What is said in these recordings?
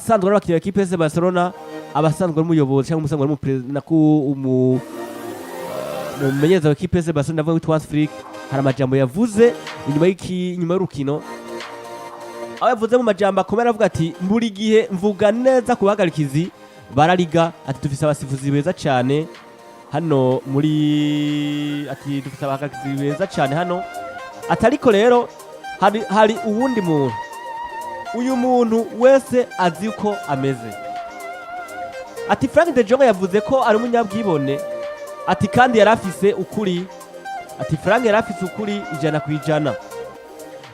Abasanzwe ari abakinnyi ba ekipe FC Barcelona, abasanzwe ari umuyobozi cyangwa umusanzwe ari umuperezida ku umumenyereza wa ekipe FC Barcelona, ndavuga witwa Hans Flick, hari amajambo yavuze inyuma y'urukino, aho yavuze mu majambo akomeye, aravuga ati: "Buri gihe mvuga neza ku bahagarikizi ba La Liga," ati: "Dufise abasifuzi beza cyane hano muri," ati: "Dufise abahagarikizi beza cyane hano," ati: "Ariko rero hari uwundi muntu, uyu muntu wese azi uko ameze," ati: "Frank de Jong yavuze ko ari umunyabwibone," ati: "kandi yari afise ukuri," ati: "Frank yari afise ukuri 100%,"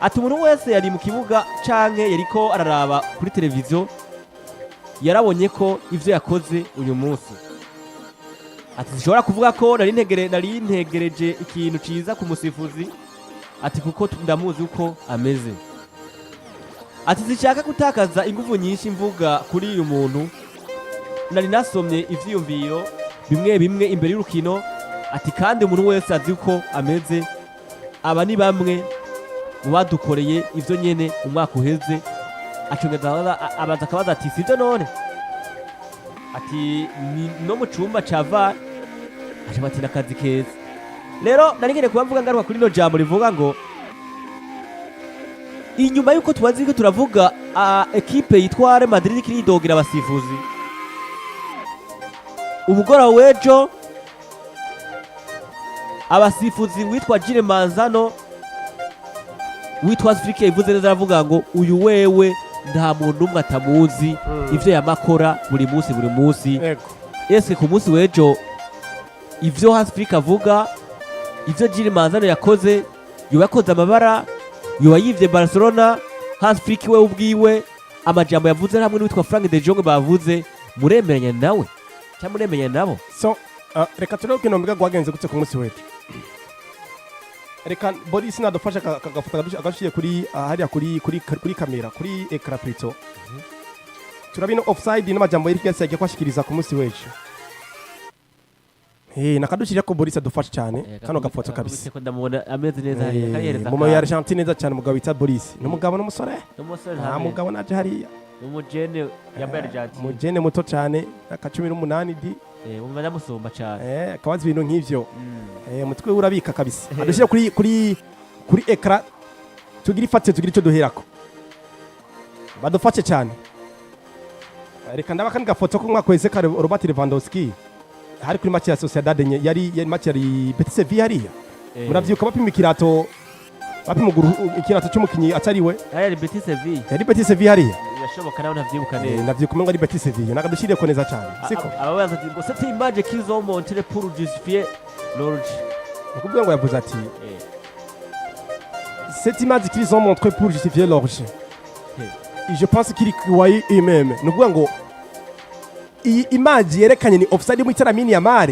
ati: "Umuntu wese yari mu kibuga canke yariko araraba kuri televiziyo yarabonye ko ivyo yakoze uyu munsi," ati: "Sinshobora kuvuga ko nari ntegereje ikintu ciza ku musifuzi," ati: "kuko ndamuzi uko ameze," ati: "Sinshaka gutakaza ingufu nyinshi mvuga kuri uyu muntu. Nari nasomye ivyiyumviro bimwe bimwe imbere y'urukino," ati: "kandi umuntu wese azi uko ameze. Aba ni bamwe mu badukoreye ivyo nyene umwaka uheze." Acongeza abaza akabaza ati: "Sivyo none?" Ati: "Ni no mu cumba ca VAR." Aca bati: "Nakazi keza." Rero nari nkeneye kuba mvuga, ngaruka kuri rino jambo rivuga ngo inyuma y'uko tubazi ko turavuga ekipe yitwa Real Madrid ikiri yidogera abasifuzi, umugoroba w'ejo abasifuzi witwa Gilles Manzano, witwa Afrique, yavuze neza, aravuga ngo uyu wewe nta muntu n'umwe atamuzi, ivyo yamakora buri munsi buri munsi. Ese ku munsi w'ejo ivyo Hans Flick avuga, ivyo Gilles Manzano yakoze, yoba yakoze amabara, yoba yivye Barcelona? Hans Flick we ubwiwe amajambo yavuze hamwe n'uwitwa Frank de Jong bavuze, muremeranya nawe cyangwa muremeranya nabo? So reka turebe urukino mbwa rwagenze gute ku munsi w'ejo. Reka Boris nadufasha akagafoto agashiye kuri hariya kuri kamera, kuri écran plutôt. Turabino offside n'amajambo Eric Garcia yagiye kwashikiriza ku munsi w'ejo. Nakadushyira ko Boris adufasha cyane kano gafoto kabisa. Ko ndamubona ameze neza hariya, karihereza. Mu ya Argentine neza cyane, umugabo bita Boris. Ni umugabo n'umusore. N'umusore. Nta mugabo naje hariya. N'umujene yambaye Argentine. Umujene muto cyane, aka 18 di. Umva ndamusumba cyane. Akabaza ibintu nk'ivyo. Umutwe we urabika kabisa. Adushyira kuri écran, tugira ifate, tugira icyo duherako. Badufashe cyane. Reka ndaba kandi gafoto ko umwaka wese ka Robert Lewandowski hari kuri match ya Sociedad yari match yari Betis Sevilla hariya. Muravyibuka bapima ikirato, bapima ikirato cy'umukinyi atari we. Hariya ni Betis Sevilla. Yari Betis Sevilla hariya. Birashoboka, nawe ntavyibuka neza. Ndavyibuka umengo ari Betis Sevilla. Nakadushyiriye ko neza cyane. Siko? Ababaza ati ngo: "Cette image qu'ils ont montré pour justifier l'hors-jeu." Ni ukuvuga ngo yavuze ati: "Cette image qu'ils ont montré pour justifier l'hors-jeu. Et je pense qu'ils croyaient eux-mêmes." Ni ukuvuga ngo iyi image yerekanye ni offside mu Lamine Yamal.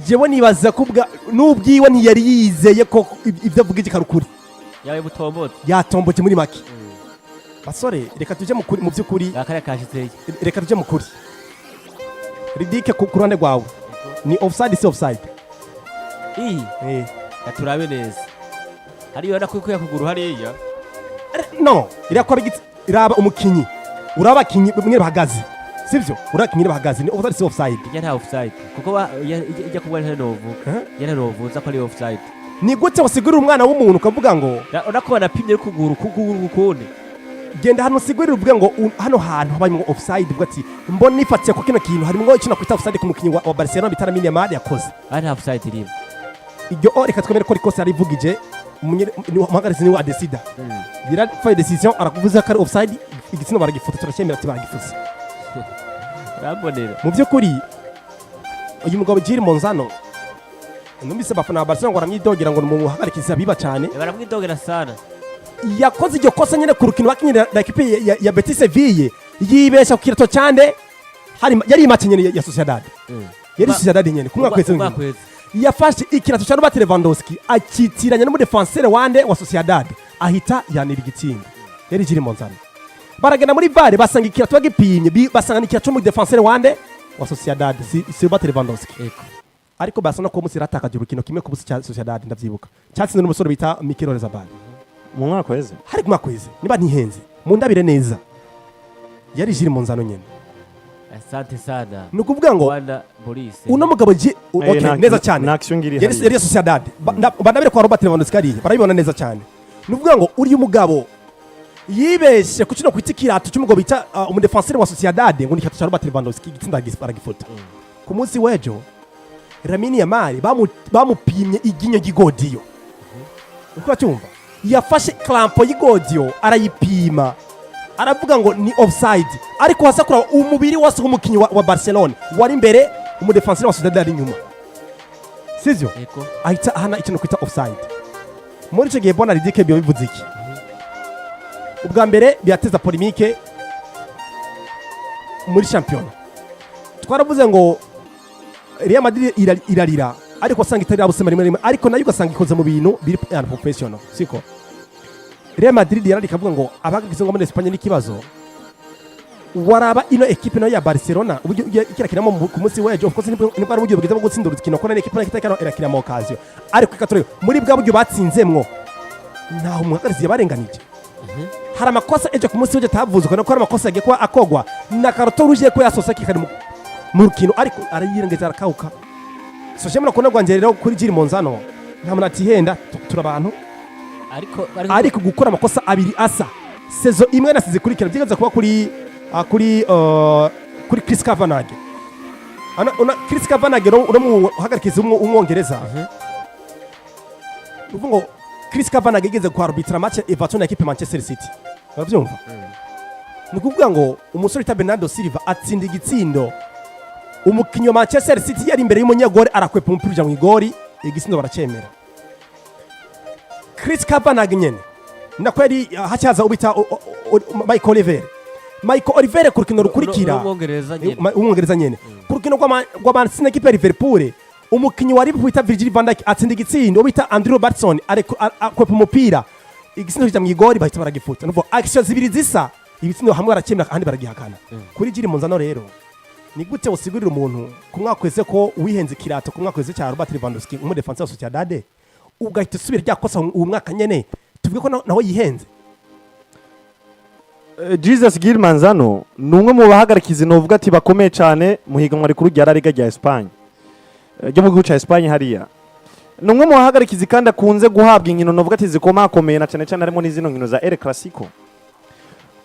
Jewe nibaza ko n'ubwiwe ntiyari yizeye ko ibyo avuga iki karukuri. Yawe butombotse. Yatomboke muri make. Basore, reka tuje mu kuri, mu by'ukuri. Akariya kashitseyo. Reka tuje mu kuri. Ridike, ku ruhande rwawe ni offside, si offside? Iyi? Turabe neza hariya, urabona ko kuya kuguru hariya. No, irakora igiti, iraba umukinyi, uraba abakinyi bamwe bahagaze, sivyo? Uraba abakinyi bahagaze, ni offside, si offside? Ijya nta offside, kuko ijya kuba ntanovuga. Eh? Ijya ntanovuza ko ari offside. Ni gute wasigurira umwana w'umuntu ukavuga ngo Urabona ko banapimye ukuguru kuguru ukundi. Genda hano usigurire, uvuge ngo hano hantu habayemo offside, uvuga ati: "Mbona nifatiye ko kino kintu harimo icyo nakwita offside ku mukinyi wa Barcelona bita Lamine Yamal yakoze." Aha nta offside irimo. Iryo o reka twemere ko rikose yarivugije, umuhagararizi niwe adesida, yarafaye décision, arakuvuza ko ari offside, igitsina baragifuta, turacyemera ati baragifuse. Urambonera. Mu by'ukuri uyu mugabo Gilles Monzano, numvise abafana ba Barcelona ngo baramwidogera ngo ni umuhagarikizi abiba cyane. Baramwidogera sana. Yakoze iryo kosa nyine ku rukino bakinye na ekipe ya Betis Seville, yibesha ku kirato cyande hari yari match nyine ya Sociedad, yari Sociedad nyine ku mwaka wese. Umwaka wese. Yafashe ikirato cya Robert Lewandowski akitiranya n'umudefenseur wande wa Sociedad, ahita yanira igitsinda. Yari Gilles Monzano. Baragenda muri VAR, basanga ikirato bagipimye, basanga ni ikirato cy'umudefenseur wande wa Sociedad, si Robert Lewandowski. Ariko Barcelona ko munsi yaratakaje urukino 1-0 cya Sociedad, ndavyibuka, cyatsinzwe n'umusore bita Mikel Oyarzabal. Mu mwaka weze. Hari ku mwaka weze, niba ntihenze mundabire neza. Yari Gil Manzano nyene. Asante sana. Ni ukuvuga ngo Bwana Boris. Uno mugabo okay, neza cyane. Na action ngiri Yari hariya. yari Sociedad. Bandabire kwa Robert Lewandowski hariya barabibona neza cyane. Ni ukuvuga ngo uriya mugabo yibeshe ku kino kwita ikirato cy'umugabo bita umudefenseur wa Sociedad, ngo ni ikirato cya Robert Lewandowski, igitsinda aragifuta. Ku munsi w'ejo Lamine Yamal bamupimye iryinyo ry'igodiyo. Uko uracyumva, yafashe crampon y'igodiyo arayipima, aravuga ngo ni offside, ariko hasa kuraba umubiri wose w'umukinnyi wa Barcelona wari imbere, umudefenseur wa Sociedad ari inyuma, sivyo? Ego. Ahita ahana ikintu kwita offside. Muri icyo gihe, bona Ridike, biba bivuze iki? Ubwa mbere birateza polémique muri shampiyona. Twaravuze ngo Real Madrid irarira, ariko wasanga itari rabusema rimwe rimwe, ariko nayo ugasanga ikoze mu bintu biri professional, siko? Real Madrid yararika avuga ngo abahagaze ngo muri Espagne n'ikibazo. Waraba ino ekipe nayo ya Barcelona uburyo ikirakinamo ku munsi w'ejo, of course nibwo ari uburyo bwiza bwo gutsinda urukino, ko n'ekipe nayo itariko irakina mu occasion, ariko reka turebe muri bwa buryo batsinzemwo, ntaho umuhagarizi yabarenganije. Hari amakosa ejo ku munsi w'ejo atavuzwe, ko hari amakosa yagiye kuba akogwa na carton rouge ko yasosa kikari mu rukino, ariko arayirengeje, arakawuka. So shemura kubona rwanjye rero kuri Gil Manzano, nta muntu atihenda, turi abantu. Ariko ariko gukora amakosa abiri asa saison imwe na zikurikira byigeze kuba kuri Chris Kavanagh. Ana una Chris Kavanagh uno muhagarikizi w'umwongereza, uvuga ngo Chris Kavanagh yigeze ku arbitra match Everton na équipe Manchester City, urabyumva? Ni ukuvuga ngo umusore wita Bernardo Silva atsinda igitsindo, umukinnyi wa Manchester City yari imbere y'umunyegori, arakwepa umupira uja mu igori, igitsindo baracyemera. Chris Kavanagh nyene nako yari hacyaza ubita Michael Oliver, Michael Oliver ku rukino rukurikira. Umwongereza nyene. Umwongereza nyene, ku rukino rwa Man City na équipe ya Liverpool, umukinnyi wa Liverpool bita Virgil van Dijk atsinda igitsindo, bita Andrew Robertson akwepa umupira, igitsindo kijya mu igori, bahita baragifuta. Nuvuga action zibiri zisa, ibitsindo hamwe baracyemera, ahandi baragihakana. Kuri Gil Manzano rero, ni gute usigurira umuntu ku mwaka wese ko wihenze ikirato ku mwaka wese cya Robert Lewandowski, umudefense wa Sociedad, ugahita usubira rya kosa uwo mwaka nyene, tuvuge ko naho yihenze? Jesus Gil Manzano ni umwe mu bahagarikizi novuga ati bakomeye cyane mu higanwa rikuru rya La Liga rya Espagne, ryo mu gihugu cya Espagne hariya. Ni umwe mu bahagarikizi kandi akunze guhabwa inkino novuga ati zikomakomeye, na cyane cyane harimo n'izino nkino za El Clasico.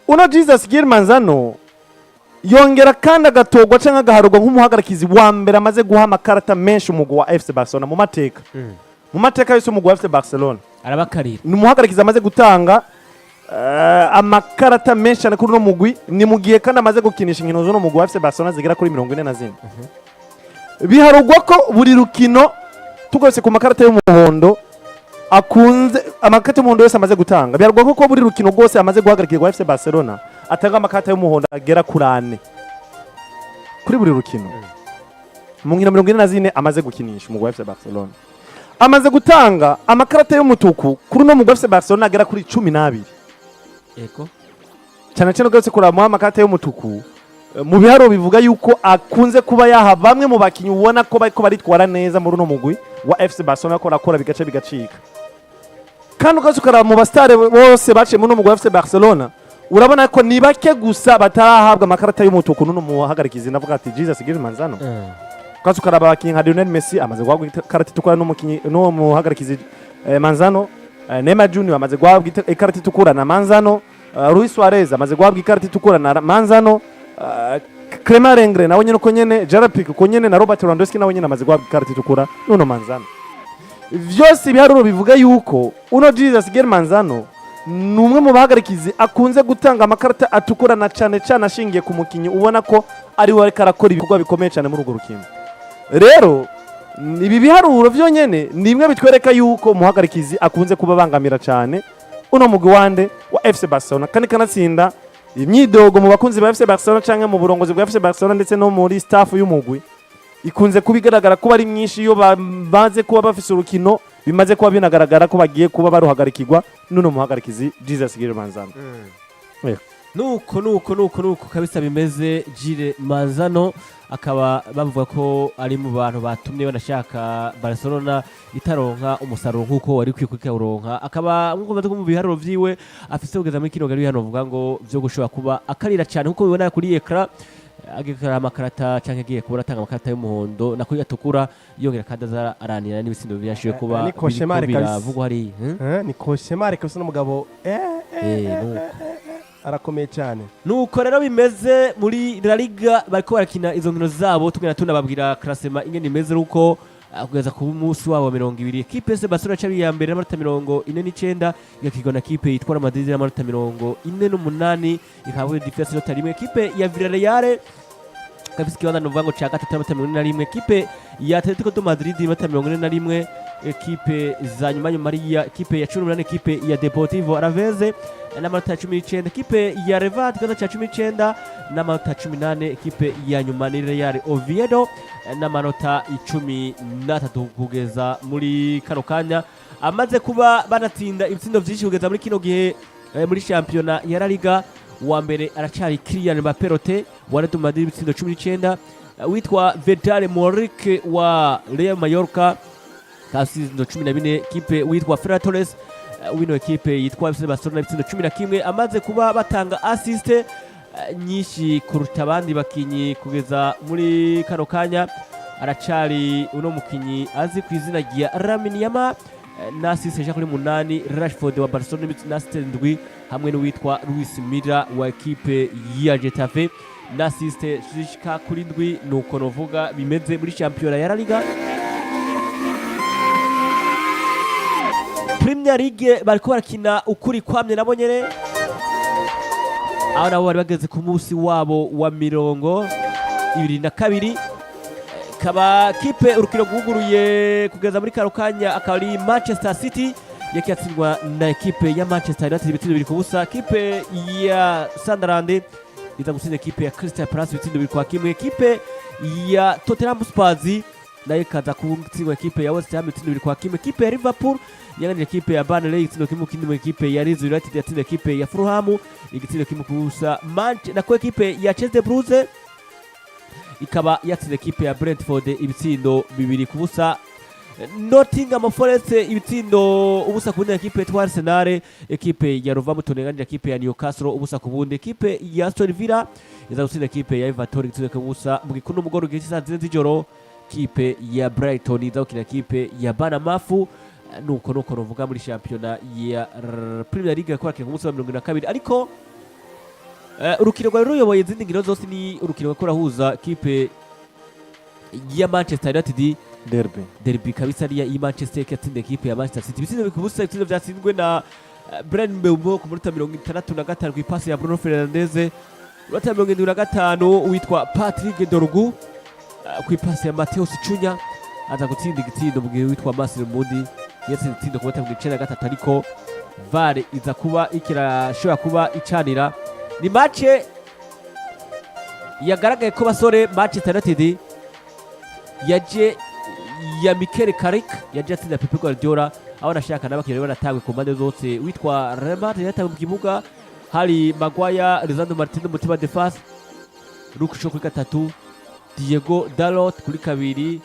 Uno Jesus Gil Manzano yongera kandi agatorwa cyangwa agaharurwa nk'umuhagarikizi wa mbere amaze guha amakarata menshi umugwi wa FC Barcelona mu mateka yose umugwi wa FC Barcelona. Arabakarira. Ni umuhagarikizi amaze gutanga amakarata menshi cyane kuri uno mugwi. Ni mu gihe kandi amaze gukinisha inkino z'uno mugwi wa FC Barcelona zigera kuri 44. Biharugwa ko buri rukino, tugarutse ku makarata y'umuhondo akunze, amakarata y'umuhondo yose amaze gutanga, biharugwa ko buri rukino rwose amaze guhagarikirwa FC Barcelona atanga amakarata y'umuhondo agera kuri ane kuri buri rukino. Mu nkino 44 amaze gukinisha umugwi wa FC Barcelona, amaze gutanga amakarata y'umutuku kuri uno mugwi wa FC Barcelona agera kuri 12. Cyane cyane ugarutse kuraba amakarata y'umutuku, mu biharuro bivuga yuko akunze kuba yaha bamwe mu bakinnyi ubona ko bariko baritwara neza muri uno mugwi wa FC Barcelona, ko barakora bigace bigacika. Kandi ugarutse ukaraba mu basitare bose baciye muri uno mugwi wa FC Barcelona, urabona ko ni bake gusa batarahabwa amakarata y'umutuku n'uno muhagarikizi, navuga ati Jesus Gil Manzano. Ukaza ukaraba abakinnyi nka Lionel Messi amaze guhabwa ikarata itukura n'umukinnyi n'uwo muhagarikizi Manzano, Neymar Junior amaze guhabwa ikarata itukura na Manzano, Luis Suarez amaze guhabwa ikarata itukura na Manzano, Clement Lenglet nawe nyene uko nyene, Gerard Pique uko nyene, na Robert Lewandowski nawe nyene amaze guhabwa ikarata itukura n'uno Manzano. Vyose ibiharuro bivuga yuko uno Jesus Gil Manzano ni umwe mu bahagarikizi akunze gutanga amakarata atukura, na cane cane ashingiye ku mukinyi ubona ko ari we ariko arakora ibikorwa bikomeye cyane muri urwo rukino. Rero ibi biharuro vyonyene ni bimwe bitwereka yuko umuhagarikizi akunze kuba abangamira cyane uno mugwi wande wa FC Barcelona, kandi kanatsinda imyidogo mu bakunzi ba FC Barcelona canke mu burongozi bwa FC Barcelona ndetse no muri staff y'umugwi ikunze kuba igaragara kuba ari myinshi iyo bamaze kuba bafise urukino, bimaze kuba binagaragara ko bagiye kuba baruhagarikirwa n'uno muhagarikizi Jesus Gil Manzano. Nuko kabisa bimeze. Gilles Manzano akaba bavuga ko ari mu bantu batumye banashaka Barcelona itaronka umusaruro nk'uko wari ukwiye kukawuronka, akaba nk'uko bimaze mu biharuro vyiwe afise kugeza muri kino gari hano bavuga ngo vyo gushobora kuba akarira cyane, nk'uko bibona kuri écran, agiye gukora amakarata canke agiye kuba aratanga amakarata y'umuhondo nako yatukura, yongera kandi aza aranira n'ibitsindo byashoboye kuba Ni cauchemar biriko kabisa. biravugwa hariya, Ni cauchemar kabisa n'umugabo Nuko. Arakomeye cyane. Nuko rero bimeze muri La Liga, bariko barakina izo nkino zabo, tugenda tunababwira classement ingene imeze, uko kugeza ku munsi wabo wa 20 ekipe FC Barcelona cari iya mbere n'amanota 49, igakirwa na ekipe yitwa Real Madrid n'amanota 48, ikaba muri différence inota rimwe. Ekipe ya Villarreal kabisa ikibanza nuvuga ngo ca gatatu n'amanota 41, ekipe ya Atletico de Madrid amanota 41, ekipe za nyuma nyuma ari ya ekipe ya 18, ekipe ya Deportivo Alaves n'amanota 19, ekipe ya Levante ikibanza ca 19 n'amanota 18, ekipe ya nyuma ni Real Oviedo n'amanota 13. Kugeza muri kano kanya amaze kuba banatsinda ibitsindo vyinshi kugeza muri kino gihe muri shampiyona ya La Liga, wa mbere aracari Kylian Mbappé Rote wa Real Madrid, ibitsindo 19, witwa Vedat Muriqi wa Real Mallorca kasindo 14, ekipe witwa Ferran Torres wino ekipe yitwa FC Barcelona ibitsindo 11, amaze kuba batanga assist nyinshi kuruta abandi bakinyi kugeza muri kano kanya aracari uno mukinyi azi ku izina rya Lamine Yamal na assist eshaka kuri munani, Rashford wa Barcelona na assist ndwi, hamwe n'uwitwa Luis Milla wa ekipe ya Getafe na assist zishika kuri ndwi. Nuko novuga bimeze muri shampiyona ya La Liga. Premier League bariko barakina ukuri kwamye nabo nyene, aho nabo bari bageze ku munsi wabo wa 22. Kaba kipe urukino rwuguruye kugeza muri kano kanya akaba ari Manchester City, yaki yatsindwa na ekipe ya Manchester United ibitsindo 2-0. Ekipe ya Sunderland iza gutsinda ekipe ya Crystal Palace ibitsindo 2-1. Ekipe ya Tottenham Hotspur nayo ikaza gutsindwa ekipe ya West Ham ibitsindo 2-1. Ekipe ya Liverpool yanganije ekipe ya Burnley igitsindo 1-1. Ekipe ya Leeds United yatsinda ekipe ya Fulham igitsindo 1-0. Nako ekipe ya Chelsea Blues ikaba yatsinze ekipe ya Brentford ibitsindo 2-0. Nottingham Forest ibitsindo 0-0 ekipe yitwa Arsenal. Ekipe ya Wolverhampton yanganije ekipe ya Newcastle 0-0. Ekipe ya Aston Villa iza gutsinda ekipe ya Everton igitsindo 1-0. Mu gikundo mugoroba igihe cy'isaha 4 z'ijoro, ekipe ya Brighton iza gukina ekipe ya Bournemouth. Nuko ruvuga muri shampiyona ya Premier League yakora ku munsi wa 22, ariko urukino rwari ruyoboye izindi nkino zose ni urukino rwariko rurahuza ekipe ya Manchester United. Derby. Derby kabisa ariya i Manchester yatsinda ekipe ya Manchester City ibitsindo 2-0, ibitsindo vyatsinzwe na Bryan Mbeumo ku munota 65 ku ipasi ya Bruno Fernandes, munota 75 witwa Patrick Dorgu ku ipasi ya Matheus Cunha aza gutsinda igitsindo, mu gihe witwa Mason Mudi yatsinze igitsindo ku munota 93, ariko VAR iza kuba ikirashobora kuba icanira. Ni match yagaragaye ko basore Manchester United yaje ya Mikel Carrick yaje atsinda Pep Guardiola, aho nashaka n'abakinnyi banatangwe ku mpande zose. Witwa Remard yatawe mu kibuga, hari Maguire, Lisandro Martinez mutima défense, Luke Shaw kuri gatatu, Diego Dalot kuri kabiri.